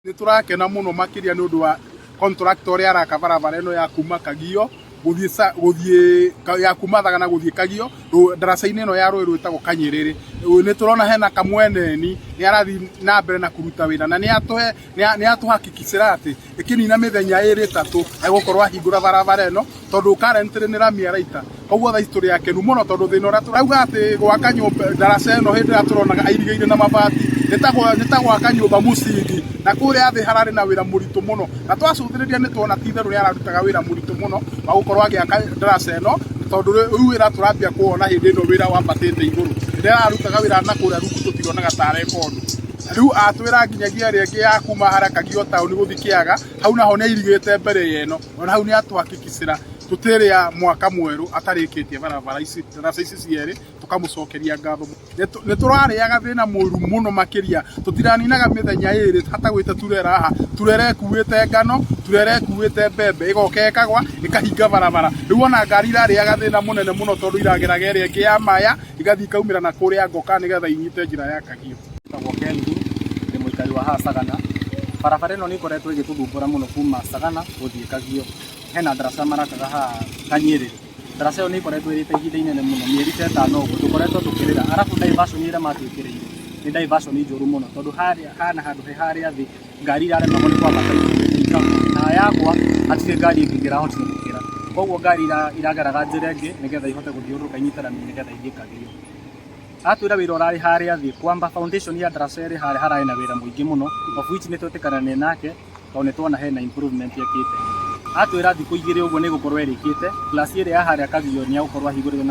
Nĩ tũrakena mũno makĩria nĩ ũndũ wa contractor ũrĩa araka barabara ĩno ya kuma Kagio gũthiĩ gũthiĩ ya kuma Thagana gũthiĩ Kagio ndaraca-inĩ ĩno ya rũĩ rwĩtagwo Kanyĩrĩrĩ. Nĩ tũrona hena kamweneni nĩ arathiĩ na mbere na kũruta wĩra na nĩ atũhe nĩ atũhakikicĩra atĩ ĩkĩnina mĩthenya ĩrĩ ĩtatũ egũkorwo ahingũra barabara ĩno, tondũ currently nĩ rami araita. Koguo thaa ici tũrĩ akenu mũno, tondũ thĩna ũrĩa tũrauga atĩ gwaka nyũmba ndaraca ĩno hĩndĩ ĩrĩa tũronaga airigĩire na mabati nĩ ta gwaka nyũmba mũcingi, na kũrĩa thĩ hararĩ na wĩra mũritũ mũno, na twacũthĩrĩria nĩ tuona ti itherũ nĩ ararutaga wĩra mũritũ mũno wa gũkorwo agĩaka ndaraca ĩno, tondũ rĩu wĩra tũrambia kuwona hĩndĩ ĩno wĩra wambatĩte igũrũ. Hĩndĩ ĩrĩa ararutaga wĩra na kũrĩa rungu tũtironaga ta areka ũndũ. Rĩu atwĩra nginyagia ĩrĩa ĩngĩ ya kuma harĩa Kagio taũni gũthiĩ Kĩaga, hau naho nĩ airigĩte mbere ya ĩno, ona hau nĩ atũhakikicĩra tũtĩrĩa mwaka mwerũ atarĩkĩtie barabara ici, ndaraca ici cierĩ. Tũkamũcokeria ngatho. Nĩ tũrarĩaga thĩna mũru mũno makĩria, tũtiraninaga mĩthenya 2 hatagwĩte turera haha, turera ĩkuĩte ngano, turera ĩkuĩte mbembe, ĩgoka ĩkagwa ĩkahinga barabara. Rĩu ona ngari irarĩaga thĩna mũnene mũno, tondũ irageraga ĩrĩa ĩngĩ ya maya igathiĩ ikaumĩra na kũrĩa Ngoka nĩgetha inyite njĩra ya Kagio. Njĩtagwo Kelvin, ndĩ mũikari wa haha Sagana. Barabara ĩno nĩ ĩkoretwo ĩgĩtũthumbũra mũno kuma Sagana gũthiĩ Kagio. Hena ndaraca marakaga haha Kanyĩrĩrĩ. Ndaraca ĩyo nĩ ĩkoretwo ĩrĩte ihinda inene mũno, mĩeri ta 5 ũguo tũkoretwo tũkĩrĩra. Arabu diversion ĩrĩa matwĩkĩrĩire nĩ diversion njũru mũno, tondũ harĩa hana handũ he harĩa thĩ ngari iraremagwo nĩ kwambata ikuĩte ikagwa, na yagwa hatirĩ ngari ĩngĩ ĩngĩrahotire gũkĩra. Koguo ngari irageraga njĩra ĩngĩ nĩgetha ihote gũthiũrũrũka inyite rami nĩgetha ithiĩ Kagio. Atwĩra wĩra ũrarĩ harĩa thĩ kwamba foundation ya ndaraca ĩrĩ harĩa hararĩ na wĩra mũingĩ mũno, of which nĩ twĩtĩkanania nake, tondũ nĩ tuona hena improvement ekĩte. Atwĩra thikũ 2 ũguo nĩ ĩgũkorwo ĩrĩkĩte, plus ĩrĩa ya harĩa Kagio nĩ egũkorwo ahingũrĩte na